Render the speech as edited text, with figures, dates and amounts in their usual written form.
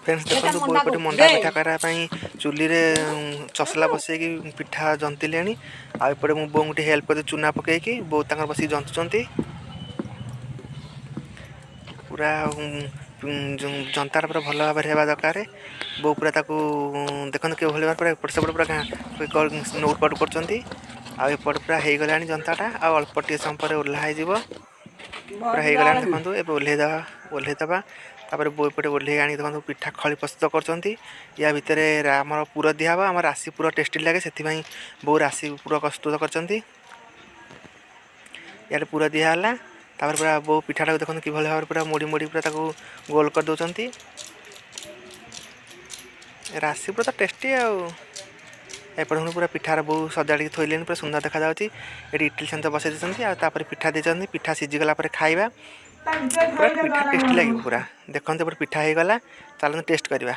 Friends, ଦେଖନ୍ତୁ, ବୋଉ ଏପଟେ ମଣ୍ଡା ପିଠା କରିବା ପାଇଁ ଚୁଲିରେ ଚସଲା ବସେଇକି ପିଠା ଜନ୍ତିଲେଣି। ଆଉ ଏପଟେ ମୁଁ ବୋଉଙ୍କୁ ଟିକେ ହେଲ୍ପ କରିଦେଇ ଚୁନା ପକେଇକି। ବୋଉ ତାଙ୍କର ବସିକି ଜନ୍ତୁଛନ୍ତି ପୁରା। ଜନ୍ତାଟା ପୁରା ଭଲ ଭାବରେ ହେବା ଦରକାର। ବୋଉ ପୁରା ତାକୁ ଦେଖନ୍ତୁ କିଭଳି ଭାବରେ ପୁରା ଏପଟ ସେପଟ ପୁରା ନଉଟ ପାଉଟ କରୁଛନ୍ତି। ଆଉ ଏପଟେ ପୁରା ହେଇଗଲାଣି ଜନ୍ତାଟା, ଆଉ ଅଳ୍ପ ଟିକେ ସମୟ ପରେ ଓହ୍ଲା ହେଇଯିବ। ପୁରା ହେଇଗଲାଣି, ଦେଖନ୍ତୁ। ଏବେ ଓହ୍ଲେଇ ଦେବା, ଓହ୍ଲେଇ ଦେବା। ତାପରେ ବୋଉ ଏପଟେ ଓହ୍ଲେଇ ଆଣିକି ଦେଖନ୍ତୁ ପିଠା ଖଳି ପ୍ରସ୍ତୁତ କରୁଛନ୍ତି। ୟା ଭିତରେ ଆମର ପୁର ଦିଆହେବ। ଆମର ରାଶି ପୁର ଟେଷ୍ଟି ଲାଗେ, ସେଥିପାଇଁ ବୋଉ ରାଶି ପୁର ପ୍ରସ୍ତୁତ କରିଛନ୍ତି। ଇଆଡ଼େ ପୁର ଦିଆହେଲା। ତାପରେ ପୁରା ବୋଉ ପିଠାଟାକୁ ଦେଖନ୍ତୁ କିଭଳି ଭାବରେ ପୁରା ମୋଡ଼ି ମୋଡ଼ି ପୁରା ତାକୁ ଗୋଲ କରିଦେଉଛନ୍ତି। ରାଶି ପୁର ତ ଟେଷ୍ଟି। ଆଉ ଏପଟେ ପୁଣି ପୁରା ପିଠାର ବୋଉ ସଜାଡ଼ିକି ଥୋଇଲେଣି, ପୁରା ସୁନ୍ଦର ଦେଖାଯାଉଛି। ଏଠି ଇଟିଲି ଛାଞ୍ଚ ବସେଇ ଦେଇଛନ୍ତି ଆଉ ତାପରେ ପିଠା ଦେଇଛନ୍ତି। ପିଠା ସିଝିଗଲା ପରେ ଖାଇବା। ପୁରା ପିଠା ଟେଷ୍ଟି ଲାଗିବ ପୁରା। ଦେଖନ୍ତୁ, ଏପଟେ ପିଠା ହେଇଗଲା, ଚାଲନ୍ତୁ ଟେଷ୍ଟ କରିବା।